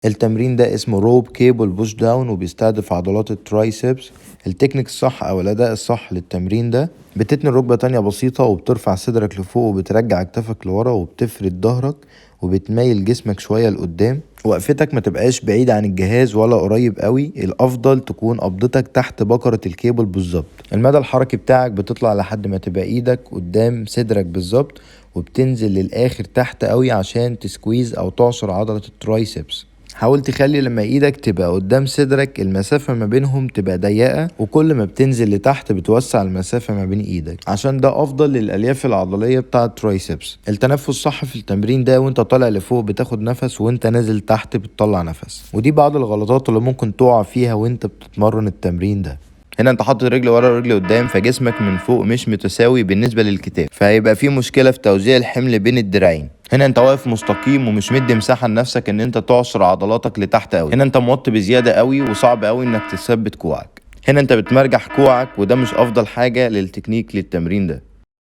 التمرين ده اسمه rope cable push down وبيستهدف عضلات ال triceps. التكنيك الصح او الاداء الصح للتمرين ده: بتتني الركبة تانية بسيطة وبترفع صدرك لفوق وبترجع كتفك لورا وبتفرد ظهرك وبتميل جسمك شوية لقدام. وقفتك ما تبقاش بعيد عن الجهاز ولا قريب قوي، الافضل تكون قبضتك تحت بكرة الكيبل بالظبط. المدى الحركي بتاعك بتطلع لحد ما تبقى ايدك قدام صدرك بالظبط، وبتنزل للاخر تحت قوي عشان ت squeeze او تعصر عضلة ال triceps. حاول تخلي لما ايدك تبقى قدام صدرك المسافة ما بينهم تبقى ضيقة، وكل ما بتنزل لتحت بتوسع المسافة ما بين ايدك، عشان ده افضل للالياف العضلية بتاع ال triceps. التنفس صح في التمرين ده، وانت طالع لفوق بتاخد نفس، وانت نازل تحت بتطلع نفس. ودي بعض الغلطات اللي ممكن تقع فيها وانت بتتمرن التمرين ده. هنا انت حاطط رجل ورا ورجل قدام، فجسمك من فوق مش متساوي بالنسبة للكتاف، فهيبقى في مشكلة في توزيع الحمل بين الدراعين. هنا انت واقف مستقيم ومش مدي مساحة لنفسك ان انت تعصر عضلاتك لتحت قوي. هنا انت موطي بزيادة قوي وصعب قوي انك تثبت كوعك. هنا انت بتمرجح كوعك، وده مش افضل حاجة للتكنيك للتمرين ده.